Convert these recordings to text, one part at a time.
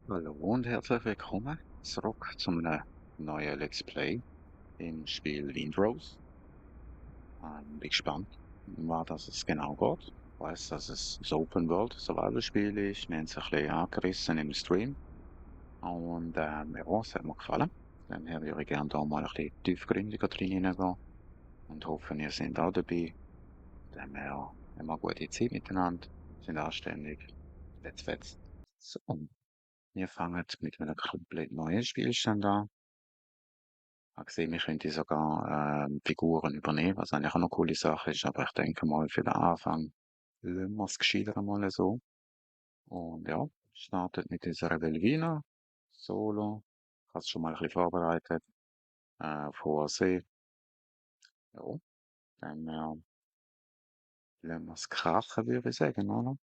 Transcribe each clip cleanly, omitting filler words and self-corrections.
Hallo und herzlich willkommen zurück zu einem neuen Let's Play im Spiel Windrose. Bin gespannt, um was es genau geht. Ich weiss, dass es ein Open World Survival-Spiel ist. Wir haben es ein bisschen angerissen im Stream. Und ja, es hat mir gefallen. Daher würde ich gerne da mal ein bisschen tiefgründiger drin hineingehen und hoffe, ihr seid auch dabei. Dann haben wir eine gute Zeit miteinander, sind anständig. Let's. So, wir fangen mit einem komplett neuen Spielstand an. Ich habe gesehen, wir könnten sogar Figuren übernehmen, was eigentlich auch eine coole Sache ist, aber ich denke mal, für den Anfang lassen wir es gescheiter mal so. Und ja, startet mit dieser Velvina, Solo, ich habe es schon mal ein bisschen vorbereitet, auf hoher See. Ja, dann lassen wir es krachen, würde ich sagen, oder?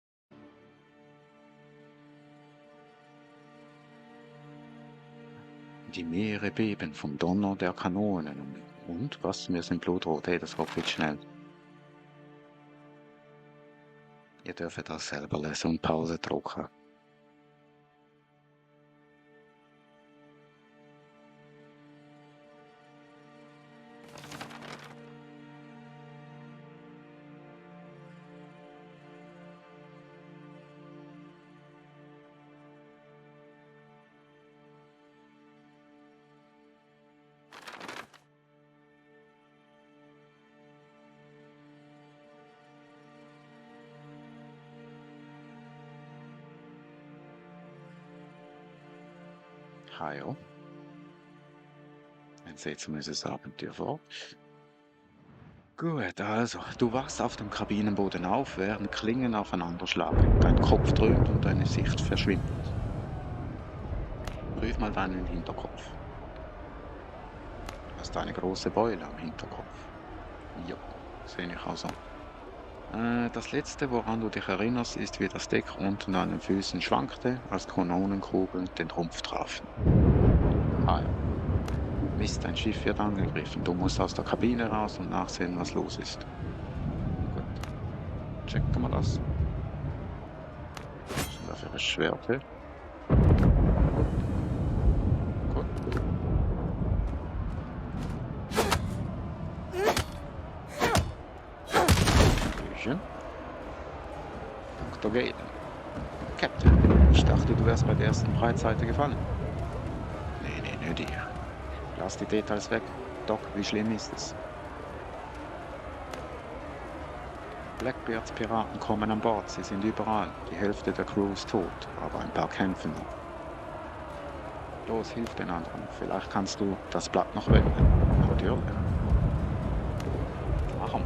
Die Meere beben vom Donner der Kanonen. Und was? Wir sind blutrot, hey, das geht viel schnell. Ihr dürft das selber lesen und Pause drücken. Hallo. Dann setzen wir uns das Abenteuer vor. Gut, also, du wachst auf dem Kabinenboden auf, während Klingen aufeinander schlagen. Dein Kopf dröhnt und deine Sicht verschwindet. Prüf mal deinen Hinterkopf. Du hast eine große Beule am Hinterkopf. Ja, sehe ich auch so. Das letzte, woran du dich erinnerst, ist, wie das Deck unter deinen Füßen schwankte, als Kanonenkugeln den Rumpf trafen. Ah ja. Mist, dein Schiff wird angegriffen. Du musst aus der Kabine raus und nachsehen, was los ist. Gut, checken wir das. Was ist denn da für ein Schwert? Hä? Gut. Hallöchen. Dr. Gaden. Captain, ich dachte, du wärst bei der ersten Breitseite gefallen. Nee, nicht ich. Lass die Details weg. Doc, wie schlimm ist es? Blackbeards Piraten kommen an Bord. Sie sind überall. Die Hälfte der Crew ist tot, aber ein paar kämpfen noch. Los, hilf den anderen. Vielleicht kannst du das Blatt noch wenden. Natürlich. Warum?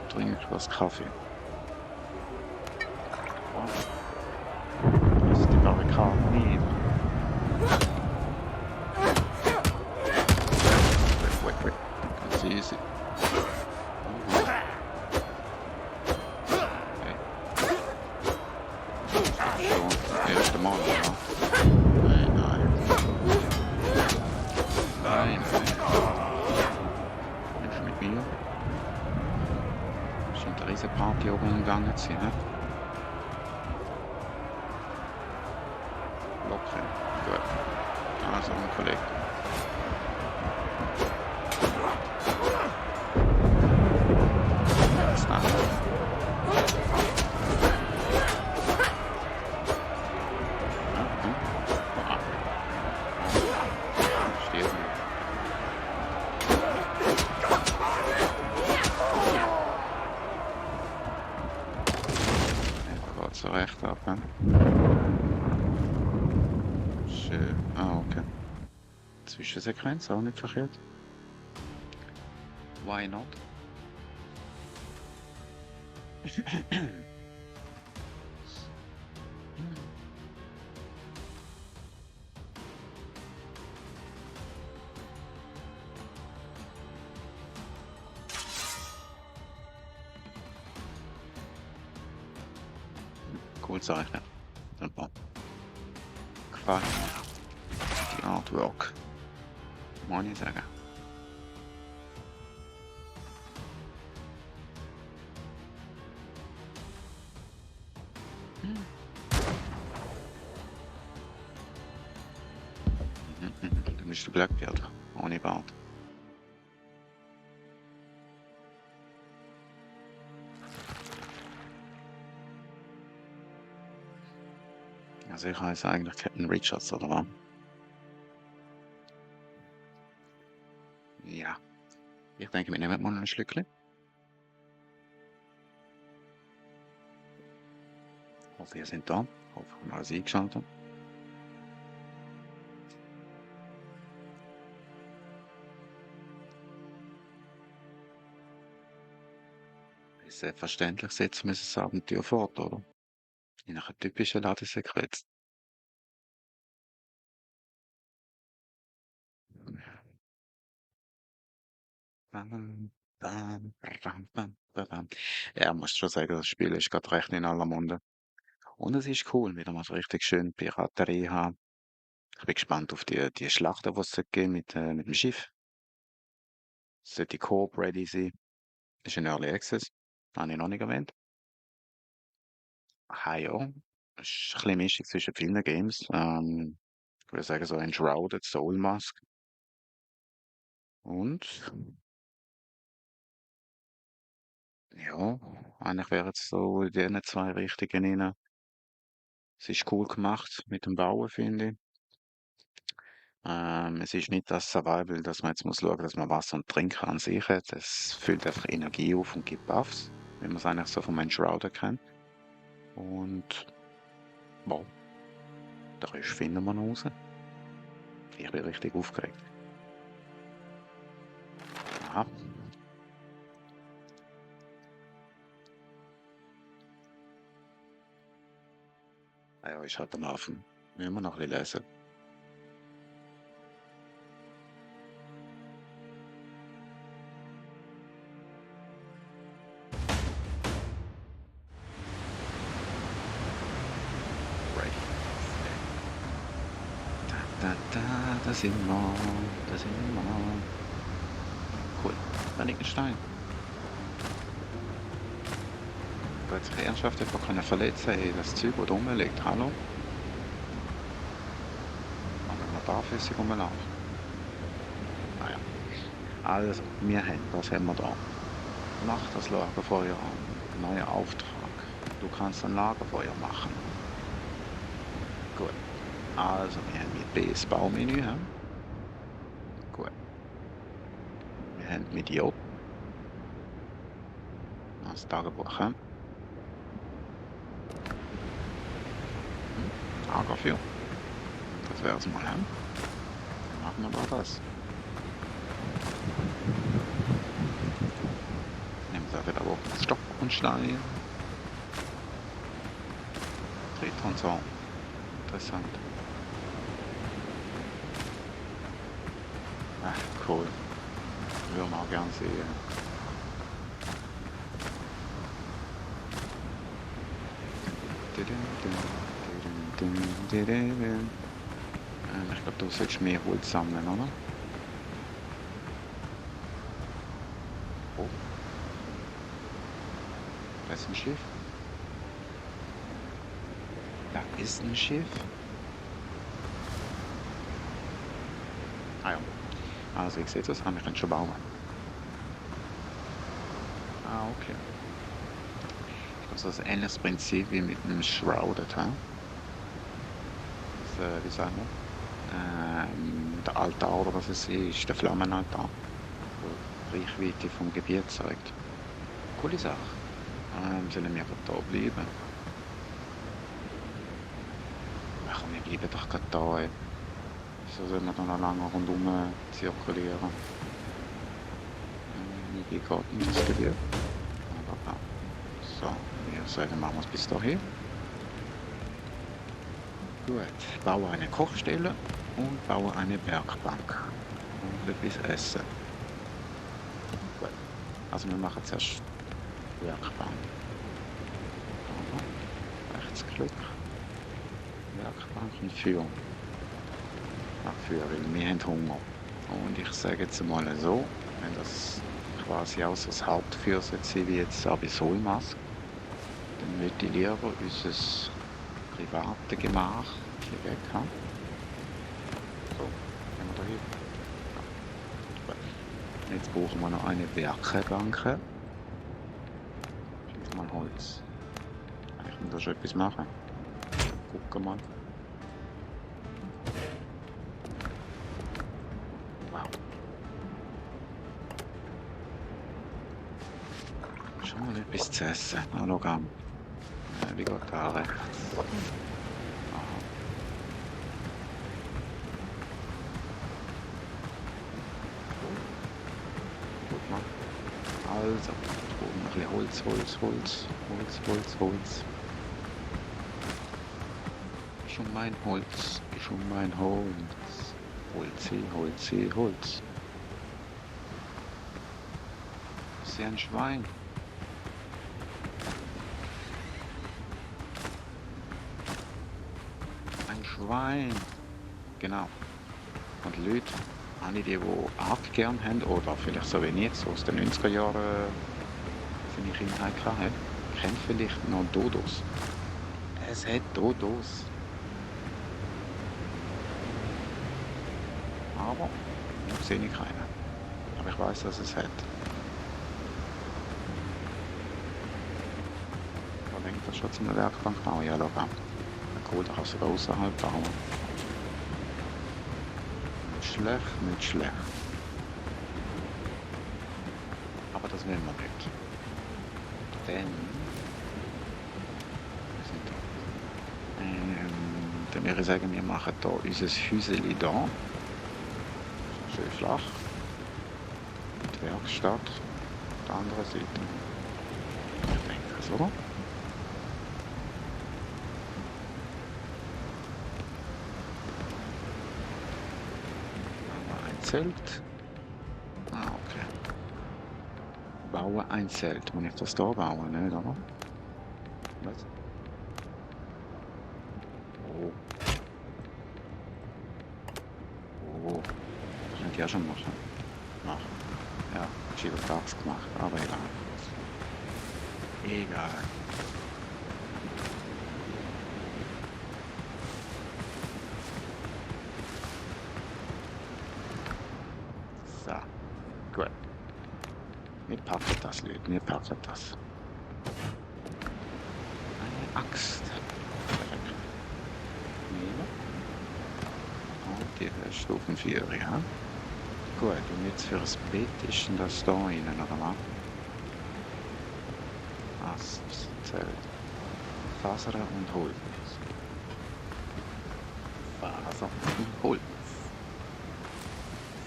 Trink was Kaffee. Das ist die Barrikade nieder. Quick. Ganz easy. Okay. Schon das erste Mal, oder? Nein. Nicht mit mir. Scheint eine riesen Party oben gegangen zu sein, ne? Locker. Gut. Also ein Kollege. Was dann? Steht nicht. Ja, geht so recht ab, ne? Schön. Ah, okay. Zwischensequenz, auch nicht verkehrt. Why not? Cool zeichnen. Super. Gefällt mir. Die Artwork. Muss ich sagen. Mr. Blackbeard, ohne Bart. Also ich heiße eigentlich Captain Richards, oder was? Ja, ich denke, wir nehmen mal ein Schlückchen. Hoffe, ihr seid da. Hoffe, ich habe alles eingeschaltet. Selbstverständlich setzen wir das Abenteuer fort, oder? In einer typischen Ladesequenz. Bam, bam, bam, bam, bam, bam. Ja, muss schon sagen, das Spiel ist gerade recht in aller Munde. Und es ist cool, wieder mal so richtig schön Piraterie haben. Ich bin gespannt auf die Schlachten, die es geben mit dem Schiff. Sollte die Coop ready sein? Ist ein Early Access. Habe ich noch nicht erwähnt. Ah ja, es ist ein bisschen Mischung zwischen vielen Games. Ich würde sagen so Enshrouded, Soul Mask. Und ja, eigentlich wäre es so in diesen zwei Richtungen rein. Es ist cool gemacht mit dem Bauen, finde ich. Es ist nicht das Survival, dass man jetzt muss schauen, dass man Wasser und Trinken an sich hat. Es füllt einfach Energie auf und gibt Buffs, wie man es eigentlich so vom Enshrouder kennt. Und wow, den Rest finden wir noch raus. Ich bin richtig aufgeregt. Aha. Ah ja, ist halt am Anfang. Müssen wir noch ein bisschen lesen. Ready. Da, da sind wir. Da sind wir. Cool. Da liegt ein Stein. Ich hätte sich ernsthaft einfach können verletzen können. Hey, das Zeug, das da rumliegt. Hallo? Und wenn man barfüßig rumläuft. Naja. Also, was haben wir da? Mach das Lagerfeuer an. Neuer Auftrag. Du kannst ein Lagerfeuer machen. Gut. Also, wir haben mit B das Baumenü. He? Gut. Wir haben mit J das Tagebuch. He? Lagerfeuer. Das wäre es mal. He? Dann machen wir da das. Nehmen wir wieder auch Stock und Stein. Tritt und so. Interessant. Ach, cool. Würde man auch gern sehen. Ich glaube, du solltest mehr Holz sammeln, oder? Oh, da ist ein Schiff. Da ist ein Schiff. Ah ja. Also ich sehe das, wir können schon bauen. Ah, okay. Ich glaube, das ist ein ähnliches Prinzip wie mit einem Shrouded, he? Das, wie sagen wir? Der Altar oder was es ist, der Flammenaltar, der die Reichweite vom Gebiet zeigt. Coole Sache. Sollen wir einfach da bleiben? Ach komm, wir bleiben doch gerade da. Ey. Wieso sollen wir da noch lange rundum zirkulieren? Wie geht in das Gebiet? Wunderbar. So, wir sagen, machen wir es bis dahin. Gut, baue eine Kochstelle und baue eine Werkbank. Und etwas essen. Gut. Also wir machen zuerst Werkbank. Rechtsklick. Werkbank und Feuer. Ach, Feuer, weil wir haben Hunger. Und ich sage jetzt mal so, wenn das quasi auch so das Hauptfeuer sein wie jetzt Abysolmask, dann würde ich lieber unser private Gemach hier weg haben. So, wenn wir Jetzt brauchen wir noch eine Werkbanke. Vielleicht mal Holz. Ich muss da schon etwas machen. Gucken mal. Wow. Schon mal etwas zu essen. Hallo Gang. Wie geht da rechts? Aha. Guck mal. Also, oben ein bisschen Holz. Schon mein Holz, schon mein Holz. Holz. Ist ja ein Schwein. Ein Schwein. Genau. Und Leute, alle die arg gern haben, oder vielleicht so wie ich jetzt aus den 90er Jahren seine Kindheit hatte, kennt vielleicht noch Dodos. Es hat Dodos. Aber ich sehe nicht keinen. Aber ich weiß, dass es hat. Da denkt das schon zu einer Werkbank bauen. Ja, schau an. Gut, da kannst du außerhalb bauen. Nicht schlecht. Aber das wollen wir nicht. Denn dann würde ich sagen, wir machen hier unser Häuschen da. Schön flach. Die Werkstatt. Auf der anderen Seite. Ich denke so. Ein Zelt. Ah, okay. Baue ein Zelt. Muss ich das da bauen, nicht, oder? Was? Oh. Das könnte ich ja schon machen. Ja, ich habe Tags gemacht, aber egal. So, gut. Wir packen das, Leute, wir packen das. Eine Axt. Nehmen. Und die Stufen 4, ja. Gut, und jetzt für das Bett ist denn das da rein, oder was? Ast, Zelt. Faser und Holz. Faser und Holz.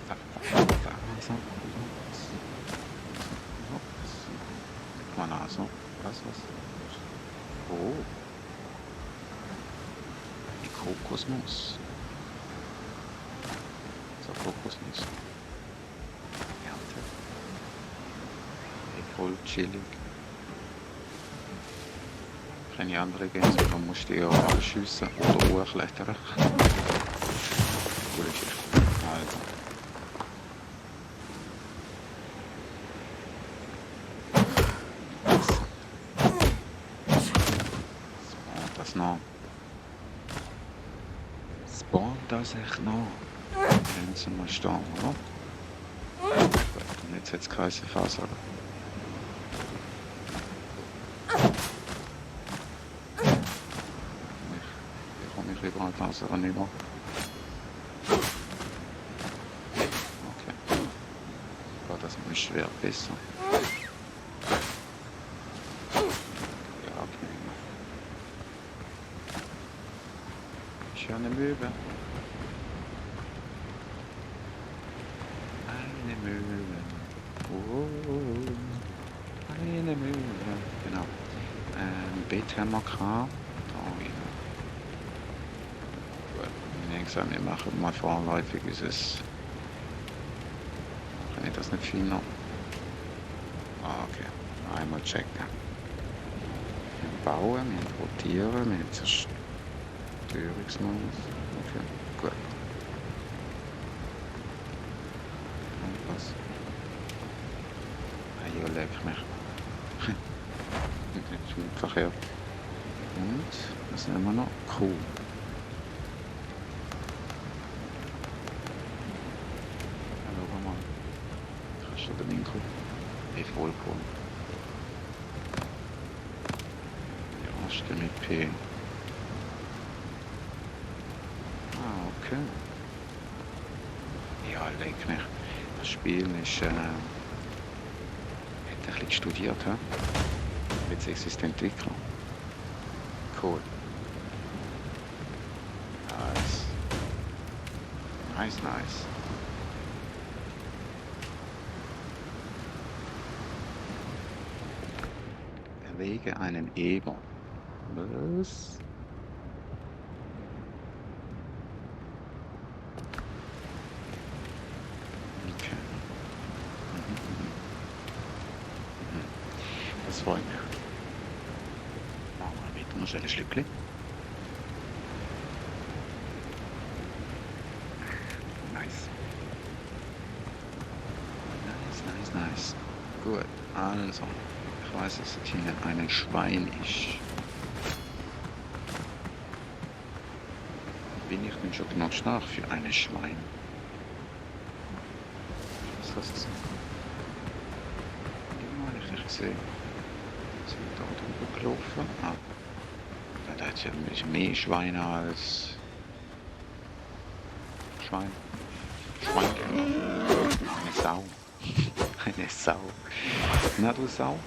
Faser und Holz. Guck mal, also. Was? Oh. Die Kokosnuss. So, Kokosnuss. Ernte. Voll chillig. Keine andere Gänse, dann musst du die auch abschiessen oder hochklettern. Coole Geschichte. Also. Spawnt das noch? Spawnt das echt noch? Wenn sie mal stehen, oder? Und jetzt hat es geheißen Faser. Ich überall Faser nicht mehr. Okay. Ja, das ist schwer besser. Ja, okay. Schöne Möwe. Eine Möwe. Oh, eine Möwe. Genau. Bett haben wir gehabt. Da wieder. Gut. Ich gesagt, wir machen mal vorläufig dieses. Kann ich das nicht finden? Ah, okay. Einmal checken. Wir bauen, wir importieren, wir Zerstörungsmodus. Okay, gut. Und was? Ah, hier leck mich. Das ist verkehrt. Und was nehmen wir noch? Kuh. Cool. Die erste mit P. Ah, okay. Ja, leck mich. Das Spiel ist, hat ein bisschen studiert, hä? Beziehungsweise die Entwickler. Cool. Nice. Nice, nice. Erlege einen Eber. Was? Okay. Das freut mich. Machen wir weiter noch ein Schlückchen. Nice. Nice, nice, nice. Gut, also. Ich weiß, dass es hier ein Schwein ist. Bin ich denn schon genug stark für ein Schwein? Was ist das? Ja, ich gesehen. Sind da drüber gelaufen? Ah. Da hat ja mehr Schweine als Schwein. Schwein. Eine Sau. Eine Sau. Na du Sau?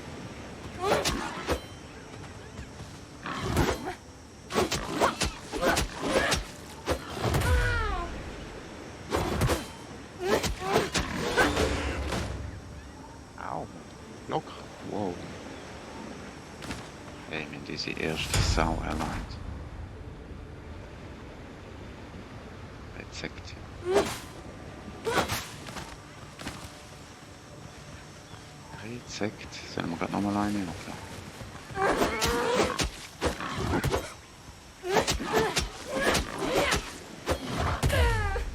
Au. Locker. Wow. Hey, mir diese erste Sau erleid. Rezekt. Rezekt. Sollen wir gerade nochmal eine?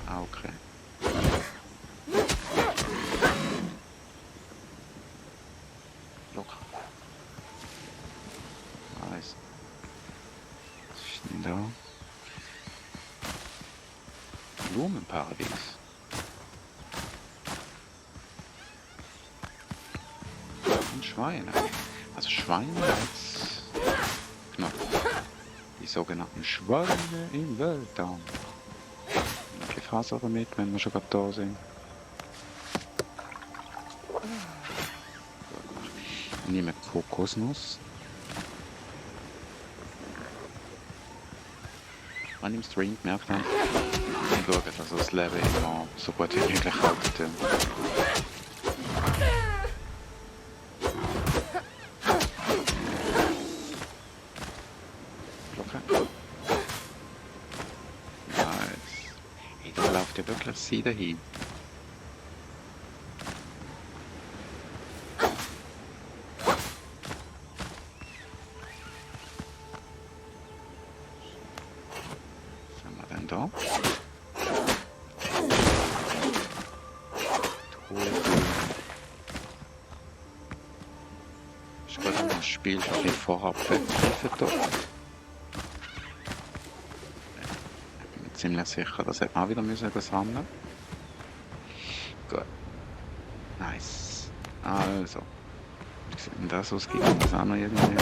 Ah, okay. Locker. Nice. Was ist denn da? Blumenparadies. Und Schweine. Also Schweine als Knopf. Die sogenannten Schweine im Weltraum. Okay, Faser mit, wenn wir schon gerade da sind. Ich nehme Kokosnuss. Man im Stream merkt man, ich schaue, dass das Leben immer so gut wie möglich halten. Glocke. Nice. Hey, da läuft ja wirklich sie dahin. Was haben wir denn da? Ich glaube, das Spiel schon viel vorab vergriffen da. Ich bin mir ziemlich sicher, das hätte man auch wieder müssen sammeln. Gut. Nice. Also. Wie sieht denn das aus? Gibt es auch noch irgendwie?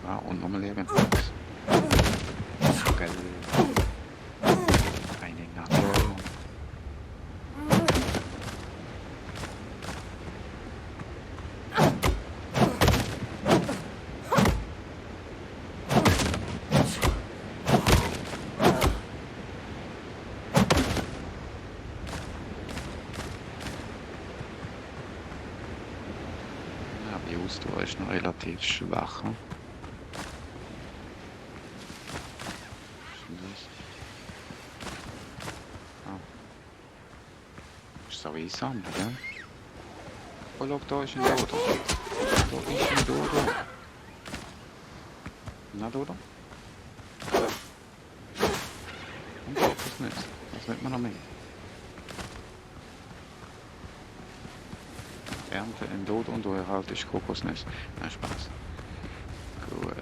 Ah, und nochmal Leben. Geil. Eine Nadel. Ja, die Ausdauer ist noch relativ schwach. So einsam, gell? Oh, schau, da ist ein Dodo. Da ist ein Dodo. Na, Dodo? Und Kokosnuss. Was will man noch mehr? Ernte ein Dodo und du erhaltest Kokosnuss. Nein, Spaß. Gut.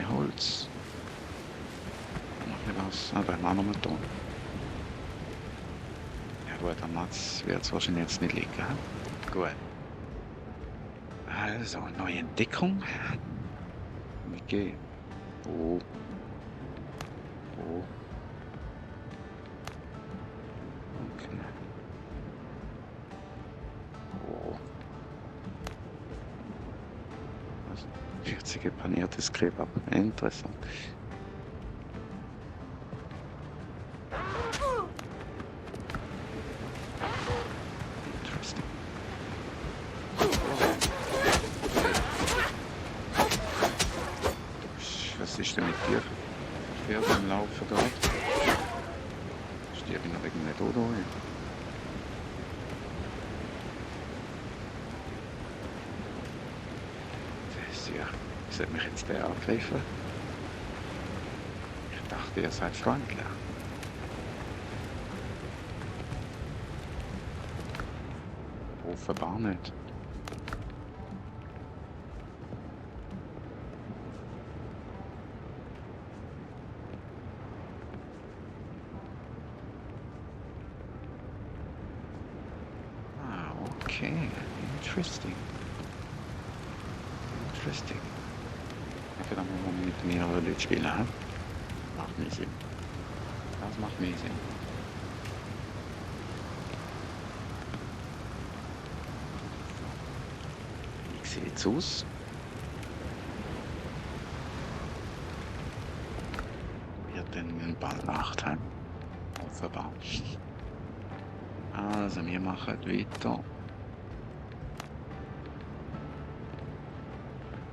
bisschen Holz. Noch ein bisschen was. Ah, da haben wir auch noch einen Ton. Ja gut, am Matz wird es wahrscheinlich jetzt nicht liegen. He? Gut. Also, neue Entdeckung. Okay. Oh. Oh. Okay. Oh. Also, 40 paniertes Kebab. Interessant. Interesting. Was ist denn mit dir? Pferd am Laufen da? Stirb ich noch wegen nicht, oder? Das ist ja. Sollte mich jetzt der angreifen? Ich dachte, ihr seid freundlich. Offenbar nicht. Ah, okay. Interesting. Interesting. Okay, dann müssen wir mit mehreren Leuten spielen, hä? Macht mehr Sinn. Das macht mehr Sinn. Wie sieht's aus? Wird denn bald Nacht, hä? Offenbar. Also, wir machen weiter.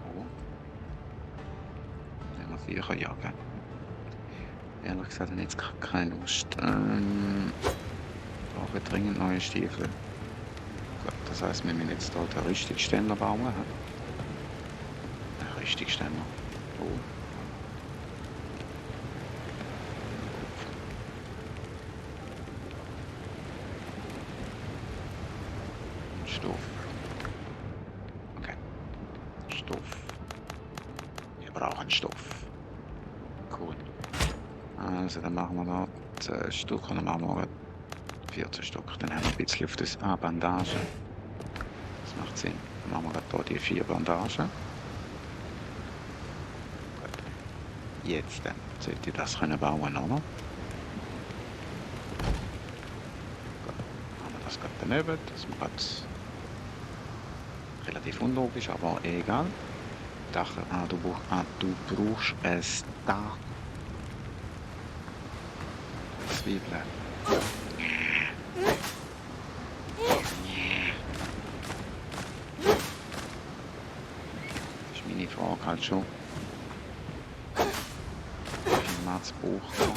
Oh. Wenn wir Viecher jagen. Ehrlich gesagt, habe ich jetzt gerade keine Lust. Brauche dringend neue Stiefel. Gut, das heisst, wir müssen jetzt hier den Rüstungsständer bauen. Ein Rüstungsständer. Oh. Stoff. Okay. Stoff. Wir brauchen Stoff. Cool. Also, dann machen wir noch 10 Stück und dann machen wir 14 Stück. Dann haben wir ein bisschen auf das. Ah, Bandage. Das macht Sinn. Dann machen wir hier die 4 Bandagen. Gut. Jetzt dann sollte ich das können bauen, oder? Gut. Machen wir das gerade daneben. Das macht relativ unlogisch, aber egal. Dach, du brauchst es da. Zwiebeln. Das ist meine Frage halt schon. Wie viel Matz braucht man?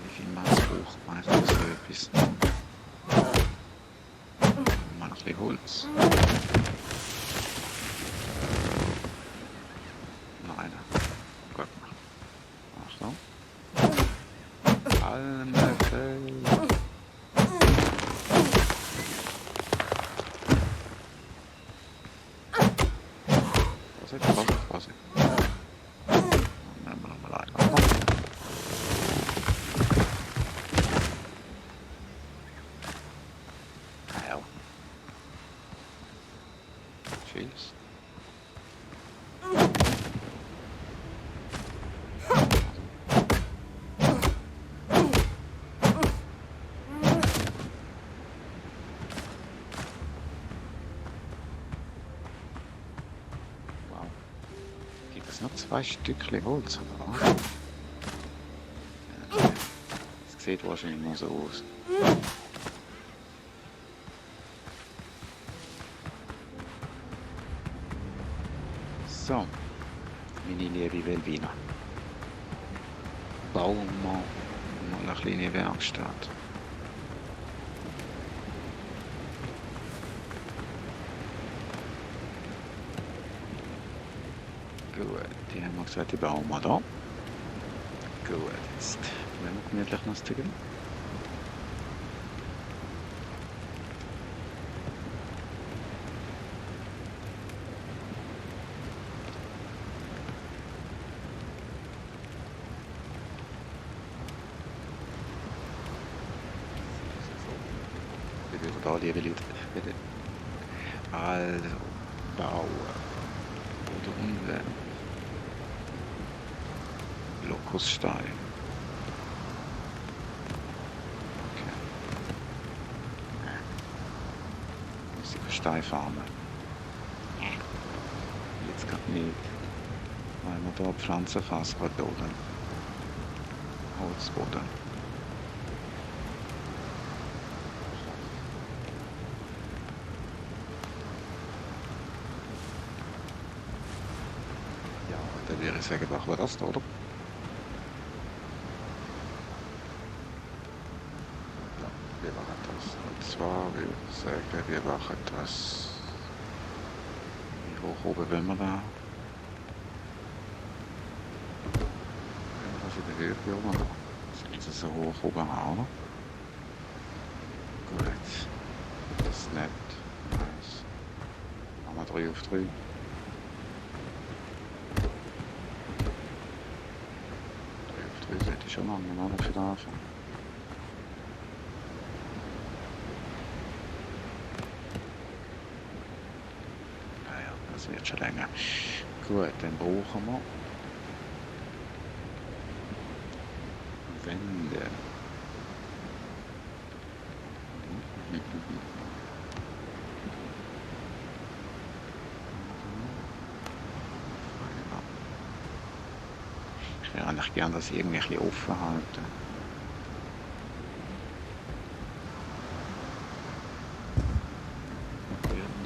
Wie viel Matz braucht man für so etwas? Mal ein bisschen Holz. Nein. Gut. Achtung. Almefeld. Vorsicht. Nehmen wir nochmal ein. Ja. Tschüss. Noch 2 Stückchen Holz, oder? Das sieht wahrscheinlich nur so aus. So, meine liebe Welvina. Bauen wir mal eine kleine Werkstatt. Gut, die haben wir gesagt, die bauen wir da. Gut, jetzt werden wir gemütlich noch zügeln. da, liebe Leute, also bauen oder umwählen. Lokusstein. Okay. Muss ich Stein farmen? Jetzt gerade nicht. Weil wir da Pflanzenfass gerade oben. Holzboden. Ja, dann würde ich sagen, machen wir das da, oder? Ja, wir machen das. Und zwar würde ich sagen, wir machen das. Wie hoch oben wollen wir da? Wenn wir das in der Höhe wollen, sind sie so hoch oben haben, oder? Gut. Das ist nett. Nice. Machen wir 3 auf 3. 3 auf 3 sollte ich schon lange, oder? Für den Anfang. Naja, das wird schon länger. Gut, dann brauchen wir Wände. Ich wäre eigentlich gern das irgendwie ein bisschen offen halten.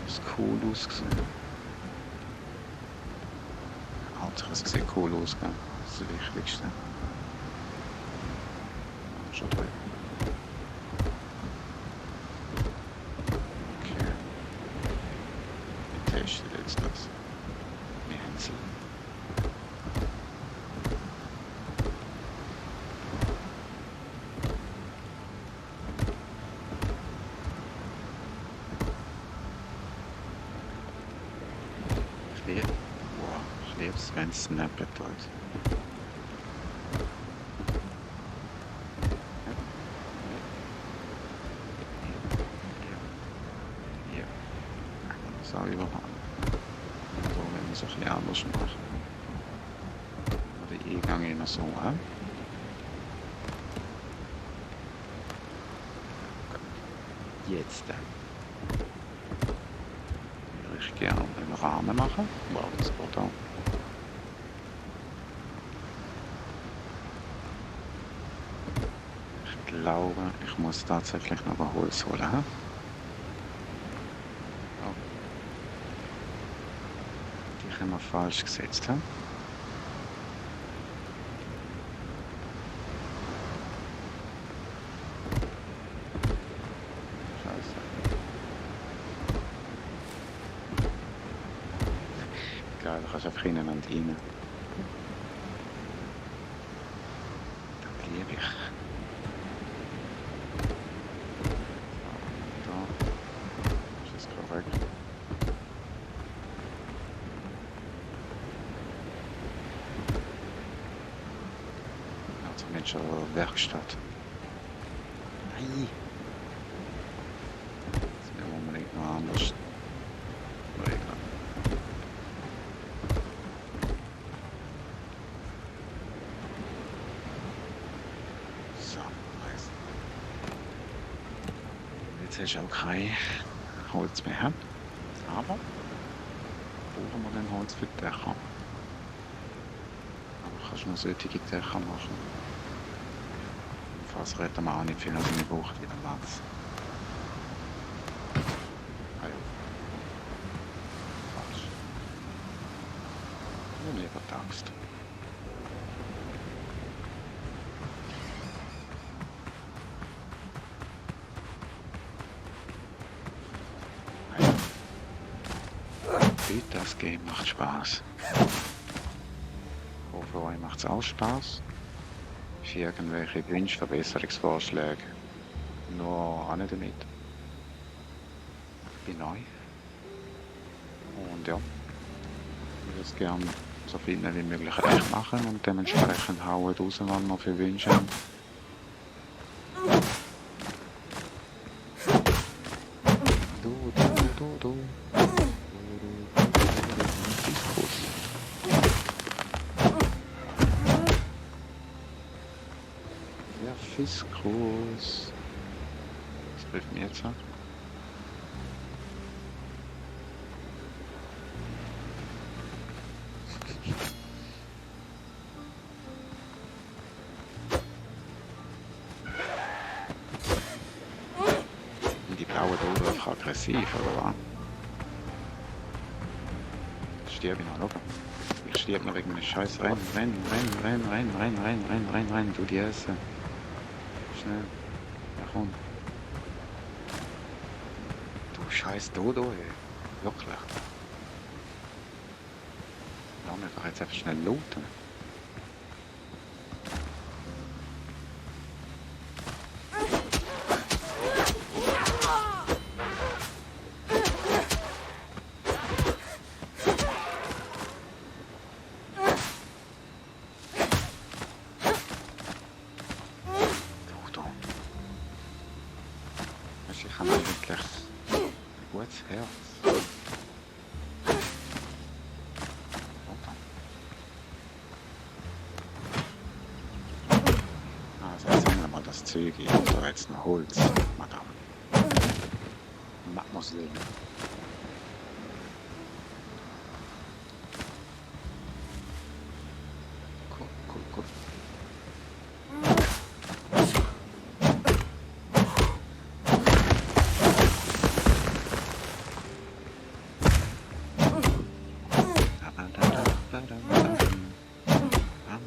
Das cool ausgesehen. Hauptsache es sieht cool aus, gell? Das ist das Wichtigste. Schon drin. Okay. Ich teste jetzt das. Wir haben sie. Ich liebe es, wenn es snappen tut. Ja. Das auch überall. So, wenn wir es ein bisschen anders machen. Den Eingang immer so an. Jetzt dann. Würde ich gerne einen Rahmen machen. Wow, das geht auch. Ich glaube, ich muss tatsächlich noch ein Holz holen. He? Oh. Die haben wir falsch gesetzt. He? Geil, da kannst du einfach innen und rein. Das liebe ich. Da. Ist das korrekt? Also mit schon Werkstatt. Nein! Das wäre unbedingt noch anders regeln. So, nice. Jetzt hast du auch kein Holz mehr. Aber brauchen wir dann Holz für die Dächer. Aber kannst du noch solche Dächer machen. Falls retten wir auch nicht viel, also wir brauchen wieder Platz. Ah ja. Falsch. Nur lieber die Axt. Das Game macht Spaß. Ich hoffe, euch macht es auch Spaß. Für irgendwelche Wunschverbesserungsvorschläge nur an damit. Ich bin neu. Und ja, ich würde es gerne so viel wie möglich recht machen und dementsprechend hauen raus, was wir für Wünsche haben. Hibiskus. Was trifft mir jetzt an? Die blaue Dose einfach aggressiv, oder was? Stirb ich noch, schau. Ich stirb noch wegen einem Scheiß. Renn. Du die essen. Schnell. Ja, komm. Du scheiß Dodo, ey. Wirklich. Lass mich doch jetzt einfach schnell looten. Dodo. Weißt du, ich habe eigentlich ein gutes Herz. Also jetzt haben wir mal das Zeug hier. Da jetzt noch Holz, Madame. Mademoiselle. Cool.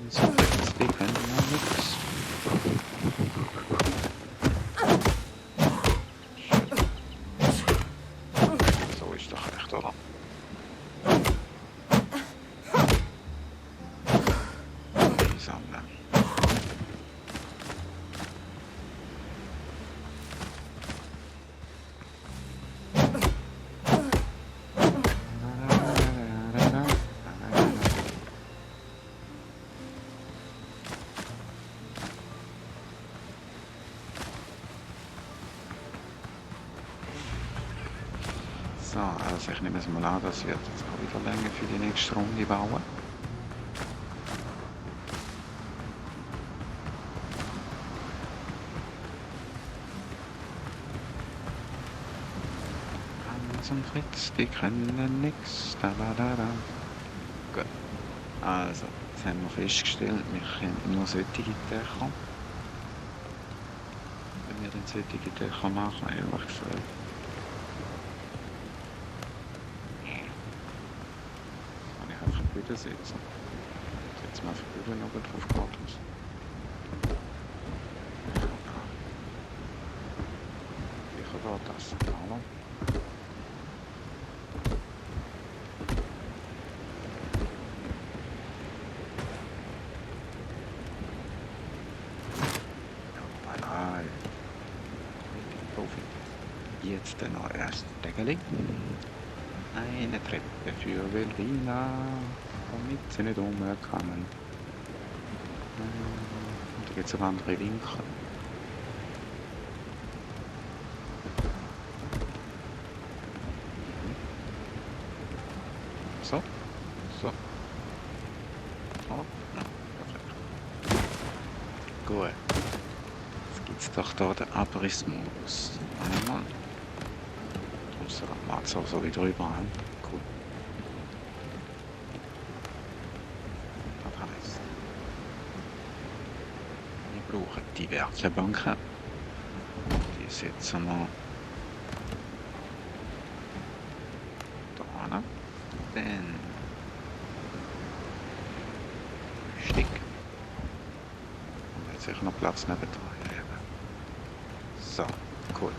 So, jetzt wir können ja nix. So ist doch echt, oder? Die sammeln. So, also ich nehme es mal an, das wird jetzt auch wieder länger für die nächste Runde bauen. Hans und Fritz, die können nix. Da. Gut. Also, jetzt haben wir festgestellt, wir können nur solche Dächer. Wenn wir dann solche Dächer machen, ehrlich gesagt. Kann ich einfach wieder setzen. Jetzt mal einfach wieder noch drauf gewartet. Ich kann da das haben. Jetzt noch erst Degeli. Eine Treppe für Velvina, damit sie nicht umkommen. Und da gibt es auch andere Winkel. So. Oh, ja, perfekt. Gut. Jetzt gibt es doch da den Abrissmodus. Einmal. Draussen macht es auch so wie drüber haben. Cool. Das heisst, wir brauchen die Werkzeugbanken. Die setzen wir da hin. Dann Stick. Und jetzt sicher noch Platz neben dran. So, cool.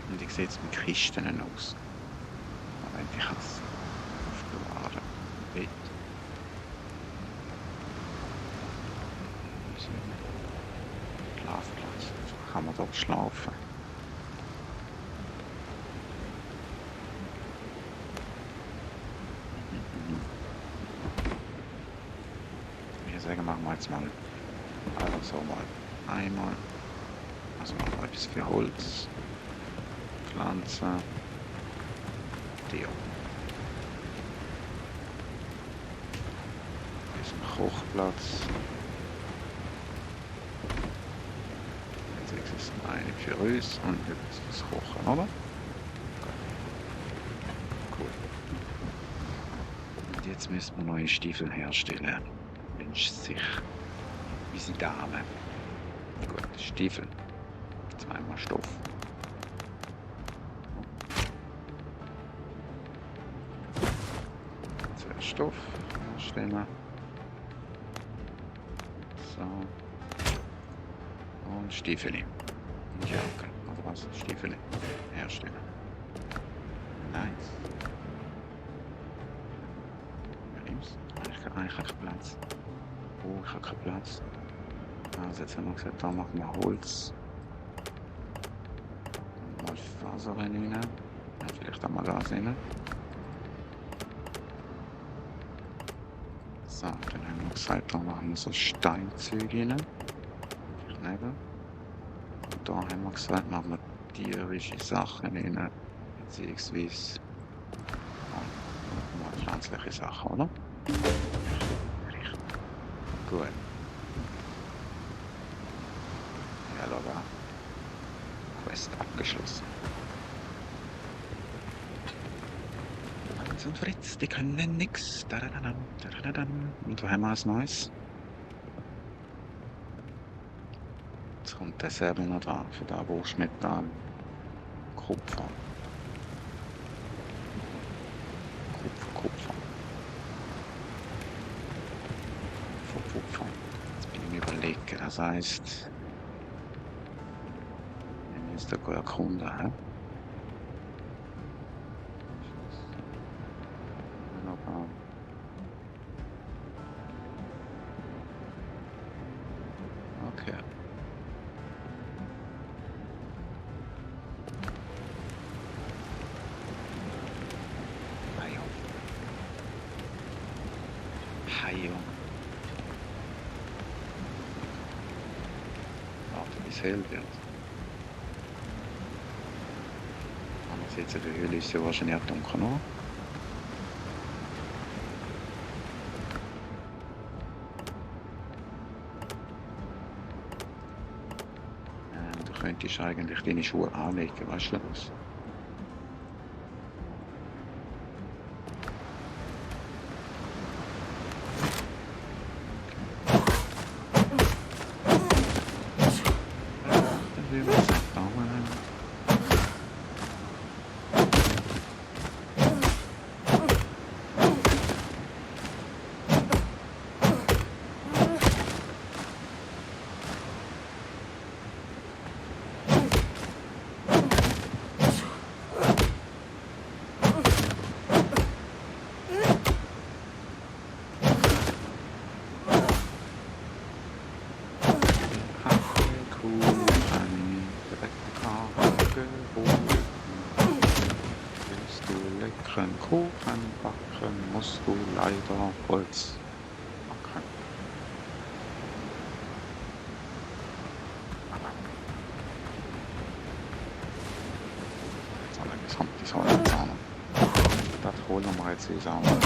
Und wie sieht es mit Kisten aus? Moment, ich kann es aufbewahren. Bett. Schlafplatz. So kann man dort schlafen. Ich würde sagen, machen wir jetzt mal einfach so mal einmal. Also machen wir etwas für Holz. Pflanzen. Dio. Hier ist ein Kochplatz. Eine für uns und etwas fürs Kochen, oder? Cool. Und jetzt müssen wir neue Stiefel herstellen. Wünscht sich unsere Dame. Gut, Stiefel. Zweimal Stoff. Zwei Stoff herstellen. So. Und Stiefel. Und Jacke. Also was? Stiefel herstellen. Nice. Nimm's. Eigentlich keinen Platz. Oh, ich habe keinen Platz. Also jetzt haben wir gesagt, da machen wir Holz. Mal Faser rein. Ja, vielleicht auch mal Gas rein. So, dann haben wir gesagt, da machen wir so Steinzüge rein. Neben. Und da haben wir gesagt, machen wir tierische Sachen rein. Beziehungsweise mal pflanzliche Sachen, oder? Richtig. Gut. Ja, da. Quest abgeschlossen. Hans und Fritz, die können nix. Und da haben wir was Neues. Jetzt kommt der Säbel noch dran. Für da brauchst du Metall. Kupfer. Kupfer. Jetzt bin ich mir überlegen. Das heisst, wir müssen da erkunden. He? Okay. Hajo. Warte, bis hell wird. Aber jetzt in der Höhle ist ja wahrscheinlich auch dunkel, oder? Du könntest eigentlich deine Schuhe anlegen, weißt du was? Dann will man es bauen. Kuchen backen musst du leider Holz backen. Jetzt alle gesamte Sonne zusammen. Das holen wir jetzt zusammen.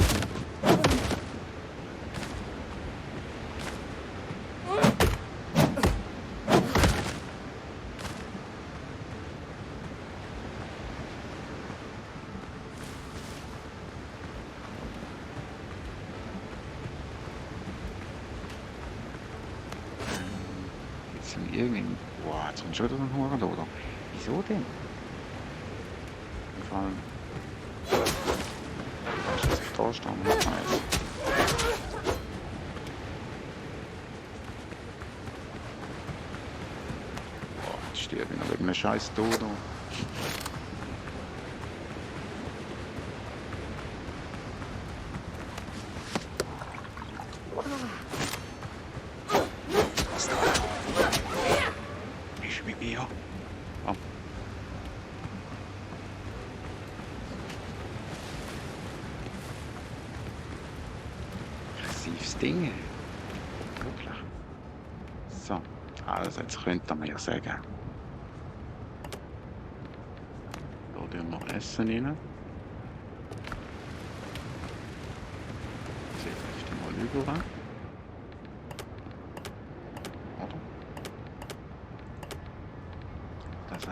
Irgendwie. Boah, jetzt kommt schon wieder so ein Hurenloder. Wieso denn? Vor allem. Dass ich da stehe und nicht weiß. Boah, jetzt stehe ich wieder wegen einem scheiß Dodo. Nicht mit mir. Oh. Aggressives Ding. Wirklich. So, also jetzt könnte man ja sagen. Da tun wir Essen rein. Vielleicht mal über. Oder?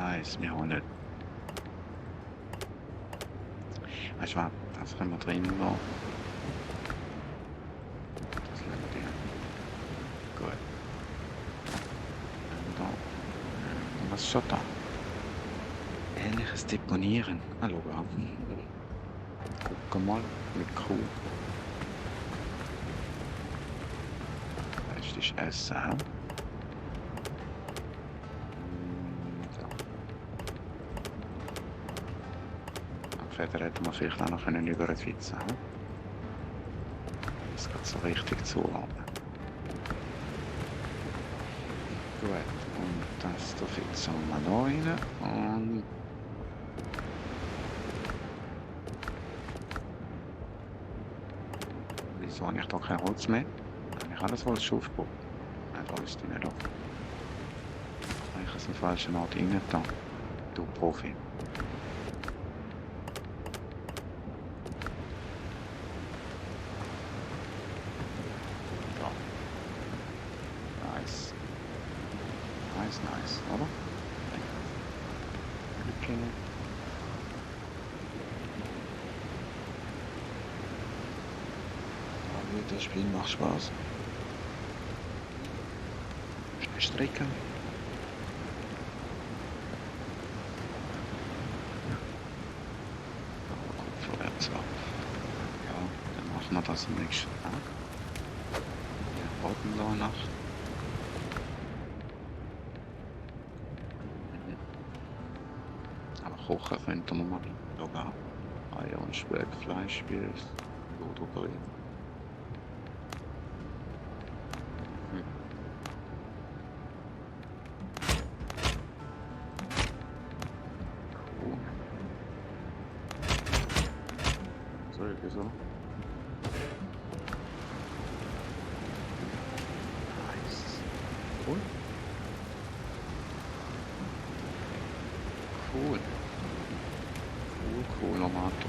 Scheiße, wir haben nicht. Weißt du was, das können wir drin lassen. Das lassen wir dir. Gut. Und da. Und was ist schon da? Ähnliches Deponieren. Hallo, ja. Guck mal, mit Kuh. Das ist Essen. Feder hätten wir vielleicht auch noch über den Witz haben. Das geht so richtig zuordnen. Gut, und das da jetzt mal da rein und wieso habe ich da kein Holz mehr? Habe ich alles Holz schon aufgebaut? Nein, da ist die nicht auf. Habe ich es im falschen Ort rein da? Du Profi. Nice, oder? Okay. Aber das Spiel macht Spaß. Schnell strecken. Vorwärts ab. Ja, dann machen wir das am nächsten Tag. Wir warten da noch. Kochen könnten wir mal sogar Eier und Speck, Fleischspieß, Blutdruck. Cool. So. Nice. Cool. Cool. Tomato.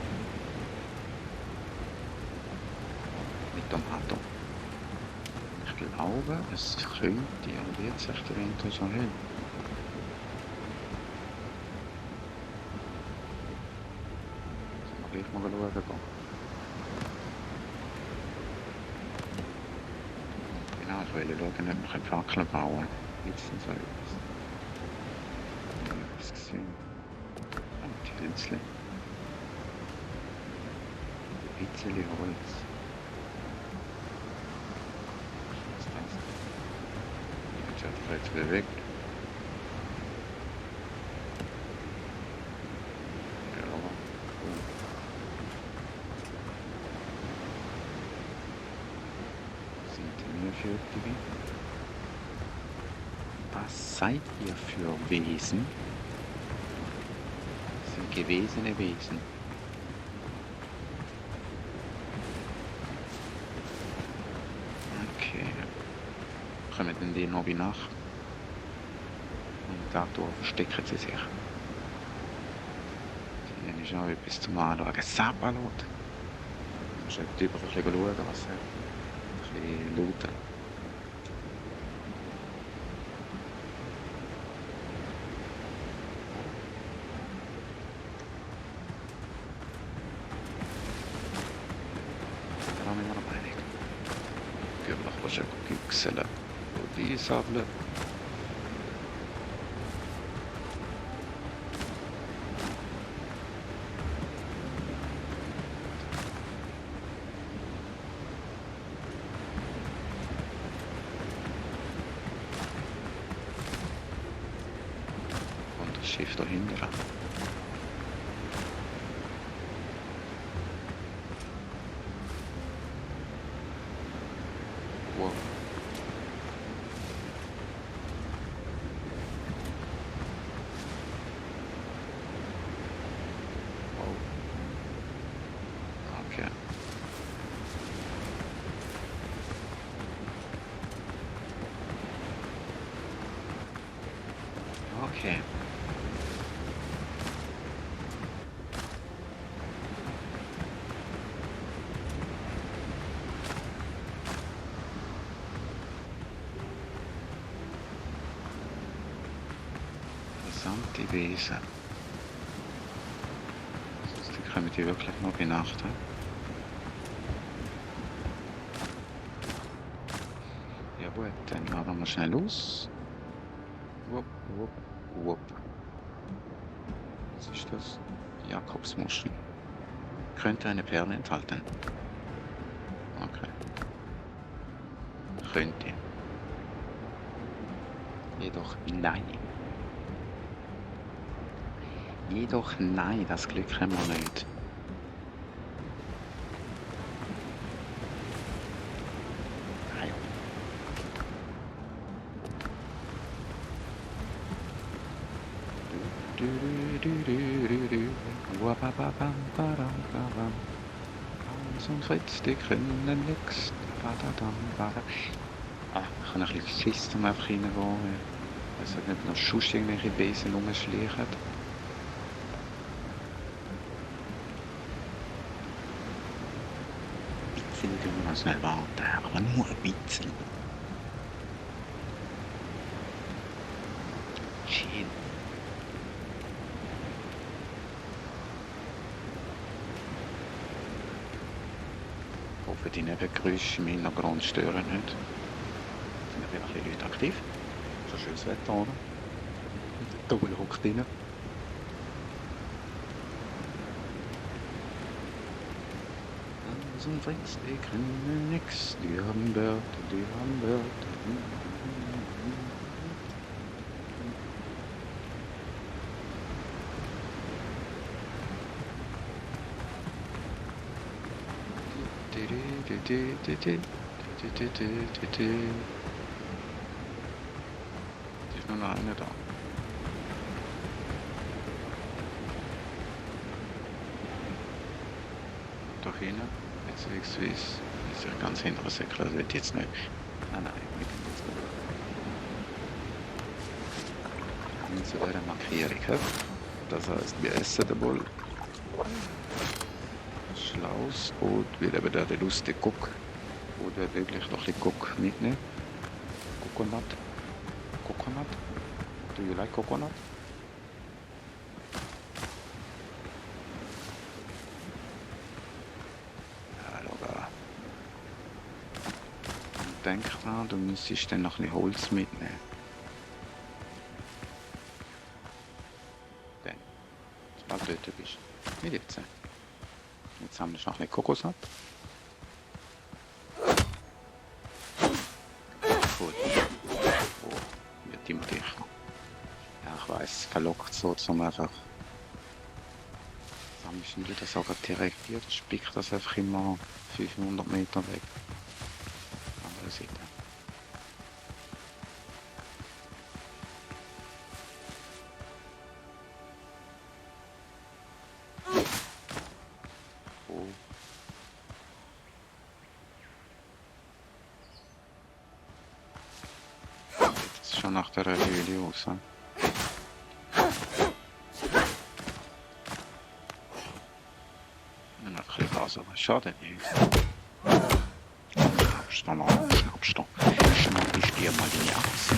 Mit Tomato. Ich glaube, es könnte und wird sich dahinter so hin. Gleich mal schauen gehen. Genau, ich will schauen, ob wir Fackeln bauen. Jetzt sind so etwas. Ich habe etwas gesehen. Die Hölzchen. Ein bisschen Holz. Was ist das? Jetzt hat er jetzt wieder weg. Ja, cool. Sind wir fertig? Was seid ihr für Wesen? Das sind gewesene Wesen. Kommen dann die noch nach. Und dadurch verstecken sie sich. Dann ist auch etwas zum Anschauen. Sapperlot. Du musst halt über ein bisschen schauen, was er ein bisschen looten. Da haben wir noch eine. Natürlich was ich güchseln. Die sammeln. Und das Schiff dahinter. Wow. Okay. Okay. Interessant. verdammte Wesen. Sonst kommen die wirklich nur bei Nacht. Ja gut, dann laden wir schnell aus. Wupp, wupp, wupp. Was ist das? Jakobsmuschel. Könnte eine Perle enthalten. Okay. Könnte. Jedoch nein. Jedoch nein, das Glück haben wir nicht. Ah ja. Hans und Fritz, die können nix. Ah, ich habe ein bisschen Schiss, um einfach reingehen. Ich weiß nicht, ob noch sonst irgendwelche Besen rumschleichen. Ein bisschen können wir noch schnell warten, aber nur ein bisschen. Chill. Ich hoffe, die Nebengeräusche im Hintergrund stören nicht. Es sind ja ein bisschen Leute aktiv. So schönes Wetter, oder? Der Double hockt rein. Hans und Fritz, die können nix. Die haben Wörter, die haben Wörter. Ist nur noch einer da. Doch hinten, beziehungsweise ist ja ganz hintere Säckler, das wird jetzt nicht. Nein, nein, wir können jetzt gut. Zu dieser Markierung. Das heißt, wir essen den Bull. Schlaus und wir eben da den lustigen Guck. Oder wirklich noch ein bisschen Guck mitnehmen. Coconut. Coconut. Do you like coconut? Ja, schau. Denk dran, du müsstest dann noch ein bisschen Holz mitnehmen. Dann, sobald du dort bist. Wie jetzt? Jetzt haben wir noch ein bisschen Kokosnut. Gut. Oh, wird immer dichter. Ja, ich weiss, verlockt so zum einfach. Am besten du das sogar direkt hier, das spickt das einfach immer 500 Meter weg. Andere Seite. Oh. Jetzt ist schon nach der Höhle aus. Noch ein bisschen Gas, aber schade nicht. Schnappst du mal, schnappst du. Schnapp ich dir mal die Axt.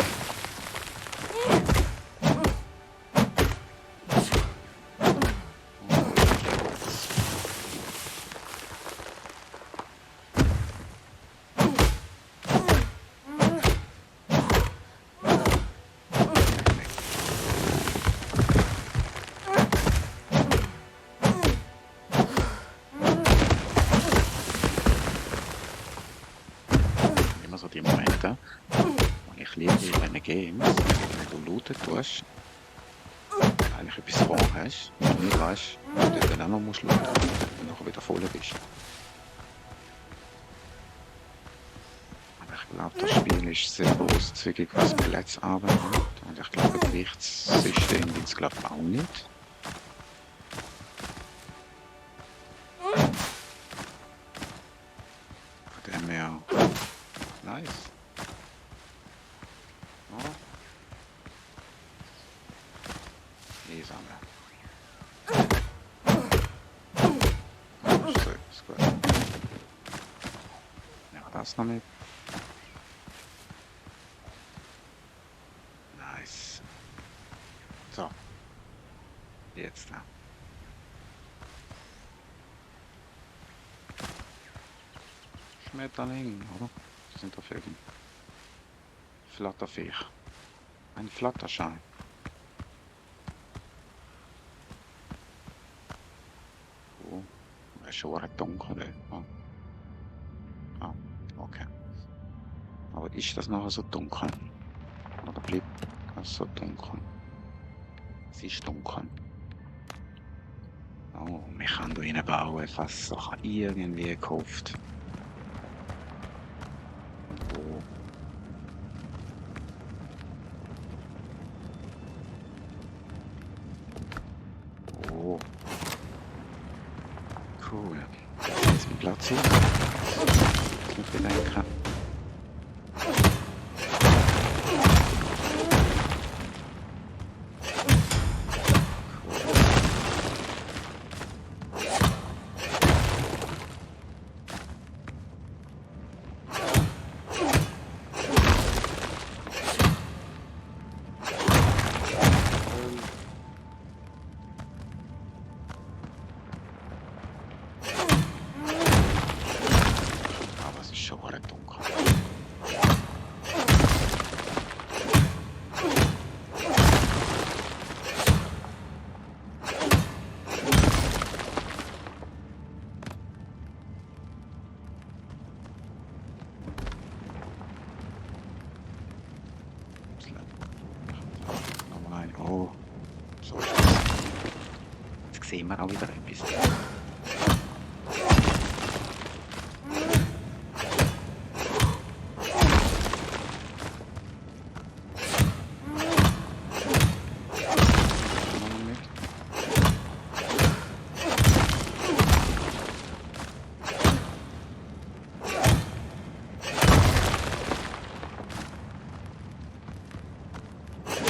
Immer so die Momente, wo ich liebe in diesen Games, wenn du looten tust, eigentlich etwas vorhast und du nicht weißt, ob du dann auch noch musst looten und nachher wieder voll bist. Aber ich glaube, das Spiel ist sehr großzügig, was Plätze anbelangt. Und ich glaube, das Gewichtssystem gibt es glaube ich auch nicht. Von dem her, nice. Ja. Einsammeln. Ist gut. Ja, das noch nicht. Nice. So, jetzt da? Schmetterling, oder? Das sind doch Vögel. Flatterviech. Ein Flatterschein. Oh, es ist schon recht dunkel. Ah, ah, okay. Aber ist das nachher so dunkel? Oder bleibt das so dunkel? Es ist dunkel. Oh, wir können da reinbauen, fast ich irgendwie gehofft. Oh. Oh. Cool. Jetzt ein Platz hier. Das muss ich bedenken. Aber es ist schon recht dunkel. Nochmal rein. Oh, so ist das. Jetzt sehen wir auch wieder etwas. Noch nicht.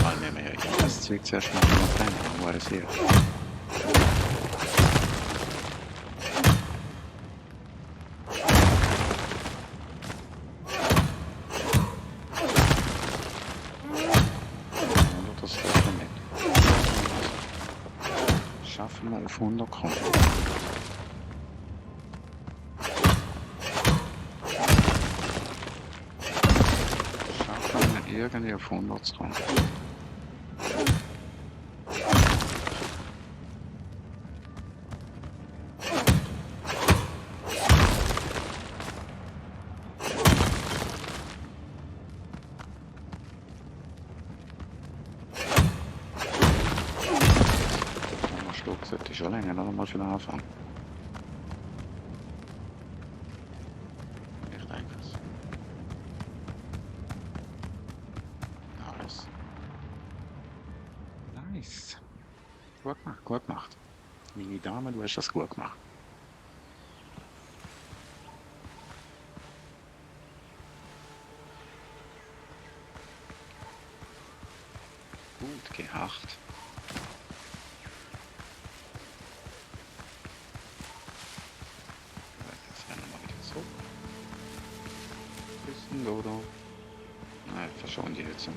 Weil wir ja das Zeug zuerst mal rein, wo er es hier. Oder das geht ja nicht. Schaffen wir auf 100 kommen. Schaffen wir irgendwie auf 100 zu kommen. Schluck sollte ich schon länger noch mal schon anfangen. Ich denke es. Nice. Nice. Gut gemacht, gut gemacht. Meine Dame, du hast das gut gemacht. Gut gemacht. Jetzt rennen wir mal wieder so. Bisschen Dodo. Nein, verschonen die Hütze.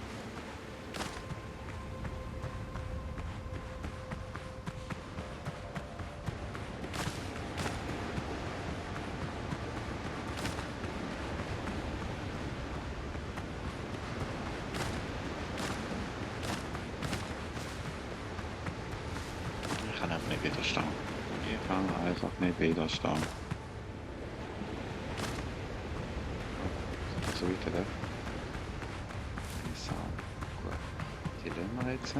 Ich kann einfach nicht widerstehen. Ich kann einfach nicht widerstehen. So weiter weg. So, gut. Die lassen wir jetzt.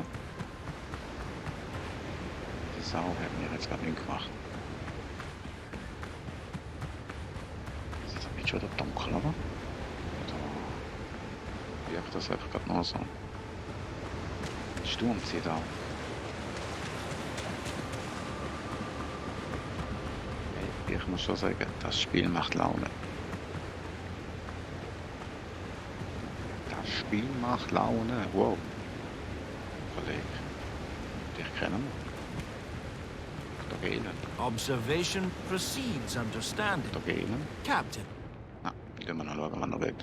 Die Sau hat mir jetzt gerade nicht gemacht. Es ist jetzt schon wieder dunkel, oder? Oder wirkt das einfach gerade noch so? Der Sturm zieht auch. Hey, ich muss schon sagen, das Spiel macht Laune. Das Spiel macht Laune. Wow. Kollege. Dich kennen wir. Da gehen. Observation precedes understanding. Da gehen. Captain, Na, gehen wir noch schauen, wann er weg.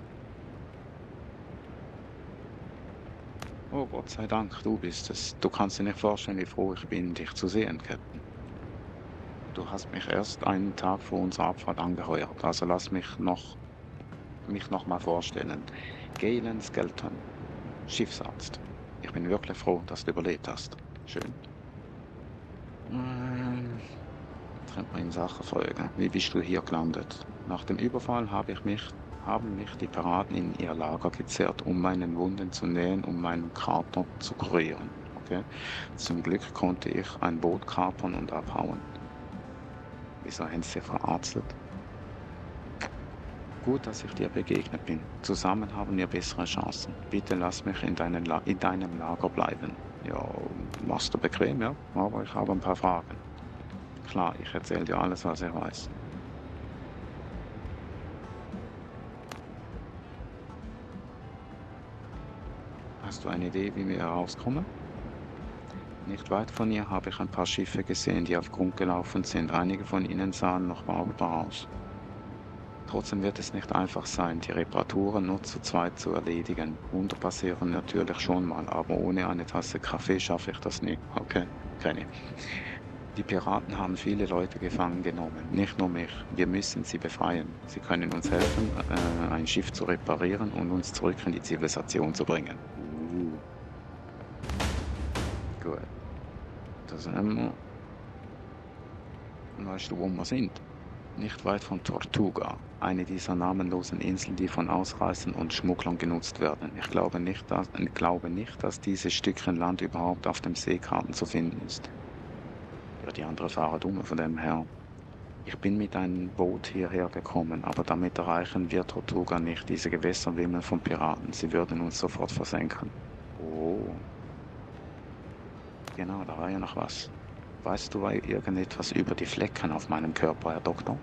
Oh, Gott sei Dank, du bist es. Du kannst dir nicht vorstellen, wie froh ich bin, dich zu sehen, Captain. Du hast mich erst einen Tag vor unserer Abfahrt angeheuert, also lass mich noch mal vorstellen. Galen Skelton, Schiffsarzt. Ich bin wirklich froh, dass du überlebt hast. Schön. Ähm, Trennt man in Sachen Folge. Wie bist du hier gelandet? Nach dem Überfall haben mich die Piraten in ihr Lager gezerrt, um meinen Wunden zu nähen, um meinen Kater zu kurieren. Okay? Zum Glück konnte ich ein Boot kapern und abhauen. Wieso haben sie verarztet? Gut, dass ich dir begegnet bin. Zusammen haben wir bessere Chancen. Bitte lass mich in deinem Lager bleiben. Ja, machst du bequem, ja, aber ich habe ein paar Fragen. Klar, ich erzähle dir alles, was ich weiß. Hast du eine Idee, wie wir hier rauskommen? Nicht weit von hier habe ich ein paar Schiffe gesehen, die auf Grund gelaufen sind. Einige von ihnen sahen noch brauchbar aus. Trotzdem wird es nicht einfach sein, die Reparaturen nur zu zweit zu erledigen. Wunder passieren natürlich schon mal, aber ohne eine Tasse Kaffee schaffe ich das nie. Okay, keine. Die Piraten haben viele Leute gefangen genommen, nicht nur mich. Wir müssen sie befreien. Sie können uns helfen, ein Schiff zu reparieren und uns zurück in die Zivilisation zu bringen. Gut. Das haben wir. Weißt du, wo wir sind? Nicht weit von Tortuga, eine dieser namenlosen Inseln, die von Ausreißern und Schmugglern genutzt werden. Ich glaube nicht, dass dieses Stückchen Land überhaupt auf dem Seekarten zu finden ist. Ja, die andere fahren dumm von dem her. Ich bin mit einem Boot hierher gekommen, aber damit erreichen wir Tortuga nicht. Diese Gewässer wimmeln von Piraten. Sie würden uns sofort versenken. Oh, genau, da war ja noch was. Weißt du irgendetwas über die Flecken auf meinem Körper, Herr Doktor?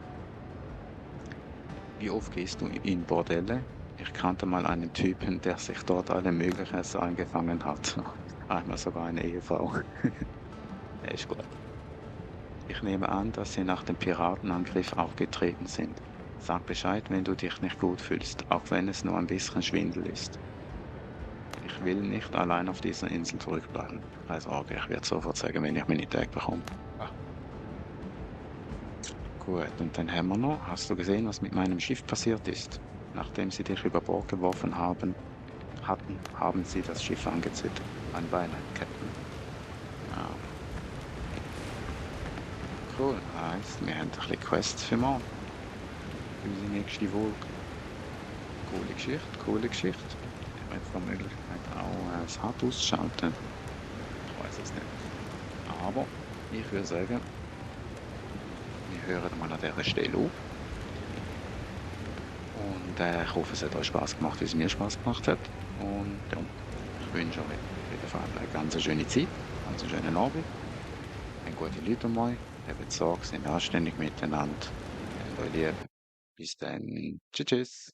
Wie oft gehst du in Bordelle? Ich kannte mal einen Typen, der sich dort alle Mögliches eingefangen hat. Einmal sogar eine Ehefrau. Ja, ist gut. Ich nehme an, dass Sie nach dem Piratenangriff aufgetreten sind. Sag Bescheid, wenn du dich nicht gut fühlst, auch wenn es nur ein bisschen Schwindel ist. Ich will nicht allein auf dieser Insel zurückbleiben. Keine Sorge, ich werde sofort sagen, wenn ich meine Tag bekomme. Ah, gut, und dann haben wir noch, hast du gesehen, was mit meinem Schiff passiert ist? Nachdem sie dich über Bord geworfen haben sie das Schiff angezündet. Ein Beileid, Captain. Ja, cool. Heißt, wir haben ein bisschen Quests für morgen. Für unsere nächste Folge. Coole Geschichte, coole Geschichte. Ich habe jetzt die Möglichkeit auch das Hard auszuschalten. Ich weiß es nicht. Aber ich würde sagen, wir hören mal an dieser Stelle auf. Und ich hoffe, es hat euch Spaß gemacht, wie es mir Spaß gemacht hat. Und ja, ich wünsche euch auf jeden Fall eine ganz schöne Zeit, ganz einen schönen Abend. Ein gute Leute mal, habt Sorge, sind anständig miteinander. Und euch lieb. Bis dann. Tschüss. Tschüss.